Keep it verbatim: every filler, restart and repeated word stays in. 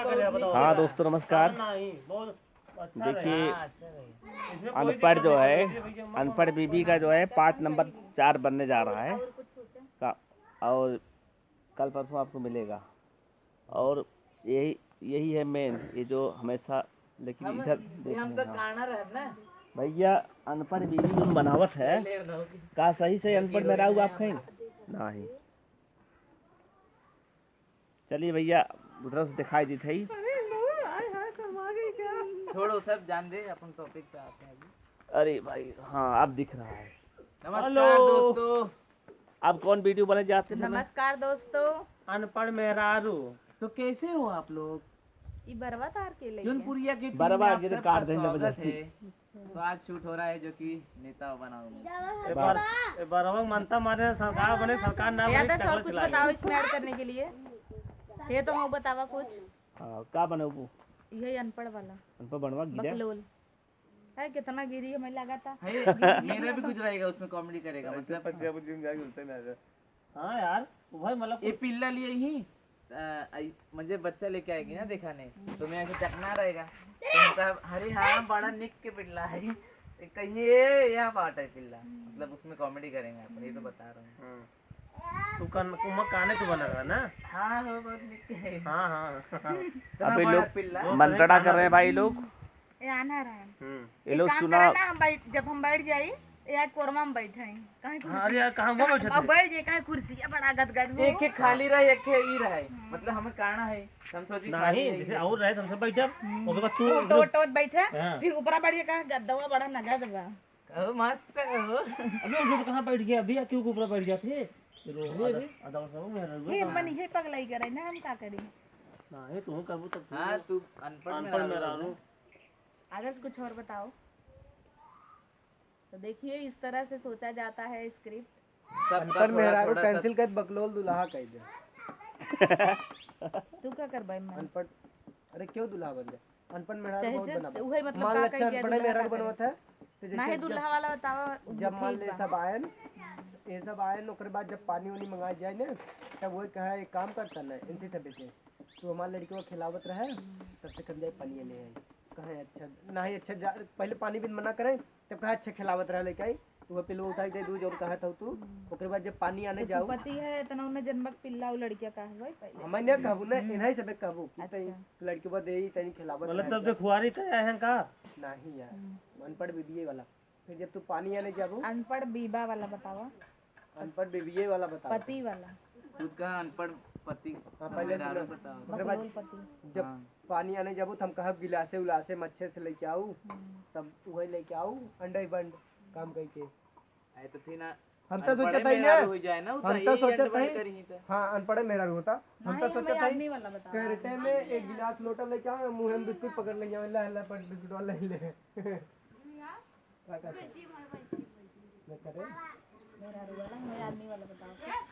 हाँ दोस्तों, नमस्कार। देखिए, अनपढ़ जो है, अनपढ़ बीबी का जो है, पाँच नंबर चार बनने जा रहा है का, और कल परसों आपको मिलेगा। और यही, यही है मेन, ये जो हमेशा, लेकिन इधर देखिए, हाँ। भैया, अनपढ़ बीबी जौन बनावत है, का सही से अनपढ़ मेहरारू आप हैं? नहीं। चलिए भैया, उधर से दिखाई देत है। अरे लो, आय हाय, शर्मा गई क्या? छोड़ो सब, जान दे, अपन टॉपिक पे आते हैं अभी। अरे भाई, हाँ, अब दिख रहा है। नमस्कार हेलो। दोस्तों। अब कौन वीडियो बने जाते हैं? नमस्कार दोस्तों। अनपढ़ मेहरारू। तो कैसे हो आप लोग? ई बरवा तार के लेके। जौनपुरिया के टीम बरवा में आप के सबका काट देंगे स्वागत जबरदस्ती। है। तो आज शूट हो रहा है जो कि नेता बनाओ। ए बार, ए बारवा मनता मारे सरकार बने, सरकार ना या बने, तो और टकला कुछ चला बताओ गया। इसमें ऐड करने के लिए। ये तो हम बतावा कुछ। हाँ, का बनाऊ? यही अनपढ़ वाला। अनपढ़ बनवा गिरा। बकलोल। है, कितना गिरी हमें लगा था। है, मेरा भी कुछ रहेगा उसमें, कॉमेडी करेगा, ऐसे मतलब। पछिया बुझी में जाके उल्टे ना आ जाए। हाँ यार, वो भाई मतलब ये कुछ पिल्ला लिए ही, अ, आई, म्हणजे बच्चा लेके आएगी ना देखाने, तो मैं ऐसे चकना रहेगा। तो मतलब, "अरे हाँ, बड़ा निक के पिल्ला है।" ये कहिए, "यह बात है पिल्ला।" मतलब उसमें कॉमेडी करेंगे अपन, ये तो बता रहा हूँ। हाँ। तू कन-, उमा काने तू बना रहा ना? हाँ, हो, बहुत निक है। हाँ, हाँ। इतना अबे बड़ा लोग पिल्ला। मंत्रणा कर रहे हैं भाई लोग। ए, आन्हर है। हम्म। ये एक लोग काम चुनाव करे ना, हम बैठ, जब हम बैठ जाई, ये आज कोरमा में बैठे हैं। काहे हाँ, कुर्सी? अरे यार, कहाँ वो बैठे अब थे? बैठ जाए, काहे कुर्सी है बड़ा गदगद हो। एक, एक खाली रहे, एक, एक ई रहे। हम्म। मतलब, हमें कहना है, हम सोची खाली नहीं, है जैसे ये। और रहे, तो हम सब बैठे, हम्म। ओके बाद तू टोट, टोट, टोट बैठे, हाँ। फिर ऊपरा बैठ के कहा, "गद्दवा बड़ा नगद बा।" ओ, मस्त हो। अबे, वो तो कहाँ बैठ गया? अभी क्यों ऊपरा बैठ गया थे? ये रोहने अदा-, दे। अदा सब मेरा रुआ ये कहाँ मन है? ये पगलाई करे ना, हम का करी? नहीं, तू करबो तब तू हाँ, तू अनपढ़ अनपढ़ मेहरारू मेहरारू। हो। आदर्श, कुछ और बताओ। तो देखिए, इस तरह से सोचा जाता है स्क्रिप्ट। सबका अनपढ़ थोड़ा, मेहरारू थोड़ा सा कैंसिल कर, बकलोल दुल्हा कह दे। तू का करबा एमे? अनपढ़, अरे क्यों दुल्हा बन जाए? अनपढ़ मेहरारू चाहे बहुत जे-, बना बा। उहे मतलब मान का ले, अच्छा, कही के अनपढ़ दुल्हा मेहरारू का करे? बनवत है, तो जैसे नाहीं, जब, दुल्हा वाला बतावा, जब मान ठीक ले बा। सब आयन, ये सब आयन, ओकरे बाद जब पानी वानी मंगाए जाए ना, तब वही कहा, "एक काम करता ना, इनसे सब बेचे।" तू हमार लड़की को खिलावत रहे, तब से हम जाए पानी ले आई। कहे, "अच्छा, नाहीं, अच्छा, जा, पहले पानी बिन मना करें, तब कहा, अच्छा, खिलावत रहे, लेके आई।" तो वह पिलवा उठाई दे दू, जौन कहा था तू। ओकरे बाद जब पानी आने तो तू जाओ। पति है, इतना उन्हें जन्मक पिल्ला, वो लड़किया का है, वही पहले। हमें नहीं कहबू ना, हम्म। इन्हीं से कहबू कि अच्छा। तई लड़की बा दे, तई खिलावत मतलब रहे तब जा। से खुआरी तय है का? नाहीं यार, हम्म। अनपढ़ बीबीए वाला। फिर जब तू पानी आने जाबू। अनपढ़ बीबा वाला बतावा। अनपढ़ बीबीए वाला बतावा। पति वाला। खुद का अनपढ़ पति। हाँ, पहले मेहरारू सुनो। बताओ। ओकरे बाद बकलोल पति। जब हाँ। पानी आने जाबू, तो हम कहब गिलासे उलासे में अच्छे से लेके आऊ, हम्म। तब वही लेके आऊ, अंडे बंड काम करके। आए तो थी ना, हम तो अनपढ़े सोचत हई मेहरारू ना, हो जाए ना, हम तो यही सोचत अंडे बंड हई, करी तो। हाँ, अनपढ़े मेहरारू होता। हम तो नाहीं, हमें सोचत हई, आदमी वाला बतावा। कैरेटे में एक गिलास लोटा लेके आवे, मुँह में बिस्कुट पकड़ ले जावे, ला, ला, पट बिस्कुट ले ले। का कहते? मैं करे? मेहरारू वाला, हमें आदमी वाला बतावा।